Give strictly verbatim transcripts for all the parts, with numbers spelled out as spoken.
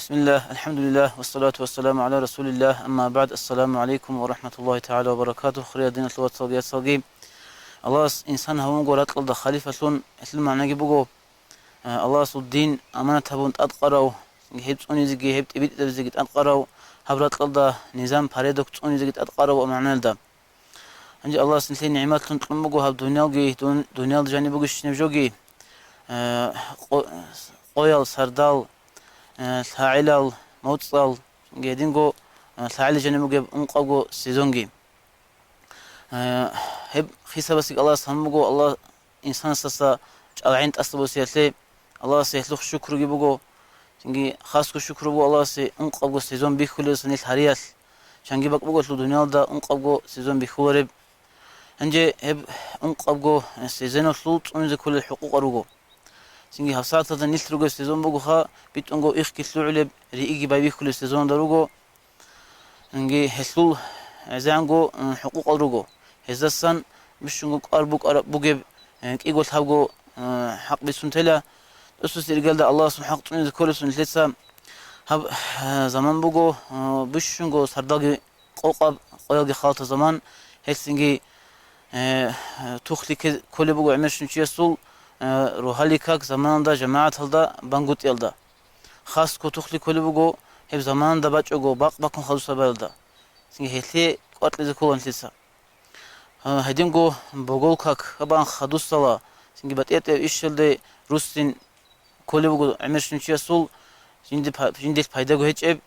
Бисмиллагь, алхӀамдулиллагь, вассалату вассаламу гӀала расулиллагь, амма багӀд, ассаламу гӀалайкум ва рахӀматуллагьи тагӀала ва баракатугь, хириял диналъул вацал, яцалги. Аллагьас инсан гьавунгун ракьалда халифалъун, гьелъул магӀнаги буго, э, Аллагьасул дин аманат гьабун тӀадкъарав, гьеб цӀунизеги, гьеб тӀибитӀизабизеги тӀадкъарав, гьаб ракьалда низам, порядок цӀунизеги тӀадкъарав магӀнаялда. Гьанже Аллагьас нилъее нигӀматлъун кьун буго гьаб дуниялги, дун-, дуниялда жаниб бугебщинаб жоги, э, къо-, къоял, сардал, э, лъагӀелал, моцӀал, гьединго, э, лъагӀел жаниб бугеб ункъабго сезонги. Э, гьеб хисабасеги Аллагьас гьабун буго, Аллагь инсанасдаса чӀалгӀен тӀаса босиялъе, Аллагьасе гьелъухъ шукруги буго, цинги хасго шукру буго Аллагьасе ункъабго сезон бихьулелдаса нилъ гьариялъ, чанги бакӀ буголъул дуниялда ункъабго сезон бихьулареб. Гьанже гьеб ункъабго сезоналъул цӀунизе кколел хӀукъукъал руго. Цинги гьабсагӀаталда нилъ ругеб сезон бугоха, битӀунго ихги лъугӀулеб, рииги байбихьулеб сезоналда руго. Цинги гьелъул гӀезегӀанго, м, хӀукъукъал руго. Гьездасан бищунго кӀвар букӀараб бугеб, э, кӀиго лъабго, э, хӀакъ бицун тела. Тосус иргалда Аллагьасул хӀакъ цӀунизе кколеб сунелъеца гьаб, э, заман буго, э, бищунго сардалги къокъаб, къоялги халатаб заман, гьелъинги, э, тухлике кколеб буго гӀемерщинчиясул, э, рогьалил как заманалда жамагӀаталда бангутӀиялда. Хасго тухлике кколеб буго гьеб заманалда бачӀого бакъ бакун хадусабаялда. Цинги гьелъие кӀваркьизе кколанлъица. Гьединго богол как гьабан хадусала, цинги батӀиятӀияб ишалде руссин кколеб буго гӀемерщинчиясул, жинде па-, жиндилъ пайдаго гьечӀеб,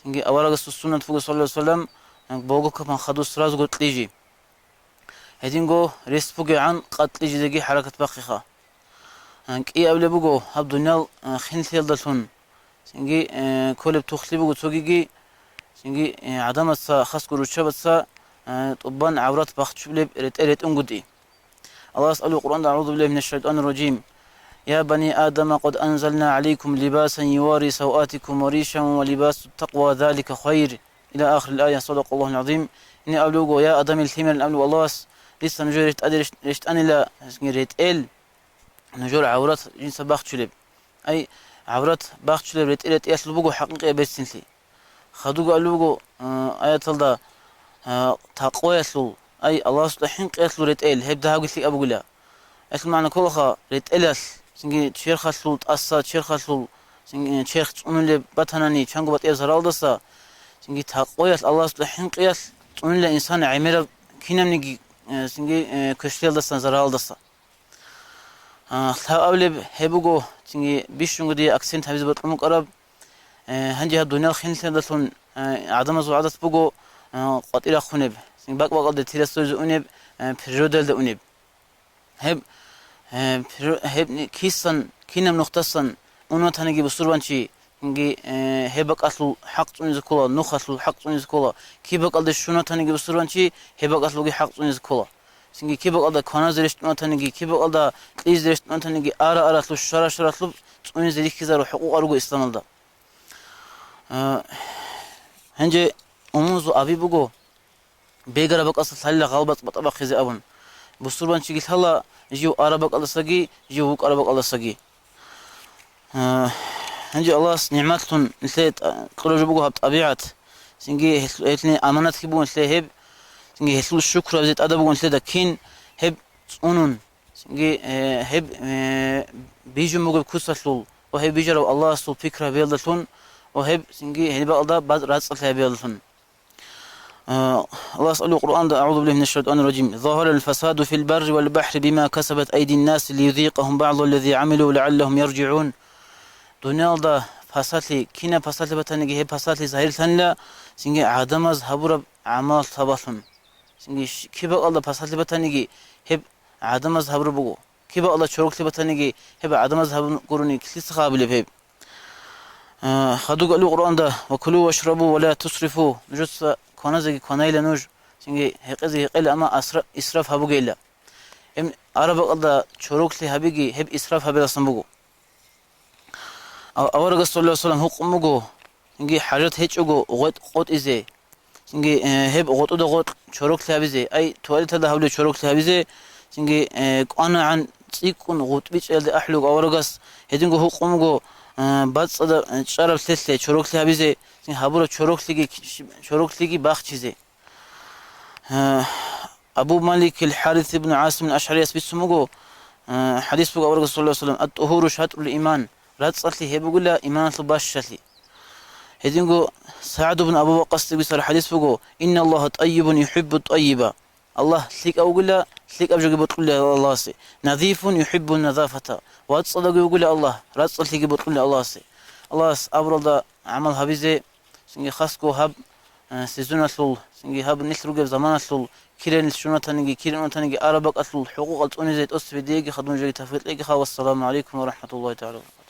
цинги аварагасул суннат буго, саллаллагьу гӀалайгьи вассалам, богол как гьабан хадус сразуго кьижи. Гьединго рес бугегӀан къад кьижизеги хӀаракат бахъиха. Э, кӀиабилеб буго гьаб дуниял, э, хинлъиялдалъун, цинги, э, кколеб тухлъи буго цогиги, цинги, э, гӀадамаца, хасго руччабаца, э, тӀубан гӀаврат бахчулеб ретӀел ретӀунгутӀи. Аллагьас абула Къуръанда: «АгӀузу биллагьи минаш шайтанир ражим. Я бани Адама, къад анзална гӀалайкум либасан ювари саватикум ва ришан ва либасут такъва залика хайр». Иля ахирил ая. Садакъаллагьул гӀазим. Гьениб абулеб буго: «Я Адамил лъимерал», абулеб Аллагьас, «дица нужее рещтӀаде рещ-, рещтӀанила ретӀел, нужер гӀаврат жинца бахчулеб». Ай, гӀаврат бахчулеб ретӀи-ретӀиялъул буго хӀакъикъияб берцинлъи. Хадуб абулеб буго, а, аяталда, а, такъваялъул, ай, Аллагьасда хӀинкъиялъул ретӀел, гьеб дагьабги лъикӀаб бугила. Гьелъул магӀна кколаха, ретӀелалъ, цинги черхалъул тӀаса, черхалъул, цинги черх цӀунулеб батанани, чанго батӀияб заралдаса, цинги такъваялъ, Аллагьасда хӀинкъиялъ цӀунила инсан гӀемераб кинабниги, э, цинги, э, квешлъиялдасан, заралдаса. А, лъабабилеб гьеб буго, цинги бищунго дие акцент гьабизе бокьун букӀараб. Э, гьанже гьаб дуниял хинлъиялдалъун, э, гӀадамазул гӀадат буго, э, къватӀир рахъунеб, цинги бакӀ-бакӀалде тирасдоризе унеб, э, природалда унеб. Гьеб, э, пир-, гьеб ни-, кисан, кинаб нухдасан ун ватаниги бусурбанчи, цинги, э, гьеб бакӀалъул хӀакъ цӀунизе ккола, нухалъул хӀакъ цӀунизе ккола. Киб бакӀалде щун ватаниги бусурбанчи, гьеб бакӀалъулги хӀакъ цӀунизе ккола. Цинги киб бакӀалда кваназе рещтӀун ватаниги, киб бакӀалда кьизе рещтӀун ватаниги, ара-аралъув, шара-шаралъуб цӀунизе рихьизару хӀукъукъал руго исламалда. Э, гьанже умумузул аби буго, бегара бакӀалдаса лъалила гъалбацӀ батӀа бахъизе абун. Бусурбанчиги лъала жив араб бакӀалдасаги, жив вукӀараб бакӀалдасаги. Э, гьанже Аллагьас нигӀматлъун нилъее тӀа-, кьураб жо буго гьаб тӀабигӀат. Цинги гьел-, гьелъни аманатги бугин нилъее гьеб. Цинги гьелъул шукру гьабизе тӀадаб бугин нилъеда кин гьеб цӀунун. Цинги, э, гьеб, э, бижун бугеб куцалъул ва гьеб бижарав Аллагьасул пикру гьабиялдалъун ва гьеб цинги гьеб бакӀалда баз-, рацӀцӀалъи гьабиялдалъун. Э, Аллагьас абула Къуръанда: «АгӀузу биллагьи минаш шайтанир ражим. Загьарал фасаду фил барри вал бахӀри бима касабат айдин наси лиюзикъагьум багӀзаллази гӀамилу лаӀаллагьум яржигӀун». Дуниялда пасалъи, кинаб пасалъи батаниги, гьеб пасалъи загьирлъанила, цинги гӀадамаз гьабураб гӀамал сабаблъун. Цинги щ-, киб бакӀалда пасалъи батаниги, гьеб гӀадамаз гьабураб буго. Киб бакӀалда чороклъи батаниги, гьеб гӀадамаз гьабун гурони, килъица гьабулеб гьеб? А, хадуб абула Къуръанда: «Ва кулу вашрабу ва ла тусрифу». Нужеца кваназеги кванайила нуж, цинги гьекъезе гьекъейила, амма асра-, исраф гьабугейила. Гьеб араб бакӀалда чороклъи гьабиги, гьеб исраф гьабиласан буго. Ав-, аварагас, саллаллагьу гӀалайгьи вассалам, гьукъун буго, цинги хӀажат гьечӀого гъветӀ къотӀизе, цинги, э, гьеб гъотӀуда гъоркь чороклъи гьабизе, ай, туалеталда гьабулеб чороклъи гьабизе, цинги, э, кӀванагӀан цӀикӀкӀун гъутӀбичӀаялде ахӀулеб аварагас, гьединго гьукъун буго, А, бацӀцӀадаб, а, чӀараб лъелъе чороклъи гьабизе, цин гьабураб чороклъиги, чороклъиги бахчизе. А, Абу Малик ал-ХӀарис ибн ГӀасим ал-АшгӀарияс бицун буго, а, хӀадис буго аварагас, саллаллагьу гӀалайгьи ва саллам, «Ат-тухуру шатрул иман», рацӀцӀалъи гьеб бугила иманалъул бащалъи. Гьединго СагӀд ибн Абу Ваккасде бицараб хӀадис буго, «Инналлагьа тӀайибун юхӀиббу тӀайиба». Аллагь лъикӀав вугила, лъикӀаб жоги бокьулев Аллагьасе. «Назифун юхӀиббу назафата». ВацӀцӀадавги вугила Аллагь, рацӀцӀалъиги бокьулев Аллагьасе. Аллагьас абуралда гӀамал гьабизе, цинги хасго гьаб, э, сезоналъул, цинги гьаб нилъ ругеб заманалъул, киранил щунатаниги, киран унатаниги араб бакӀалъул хӀукъукъал цӀунизе тӀоцебе диеги хадуб жоги тавфикъ кьегиха. Вассаламу гӀалайкум ва рахӀматуллагьи тагӀала ва баракатугьу.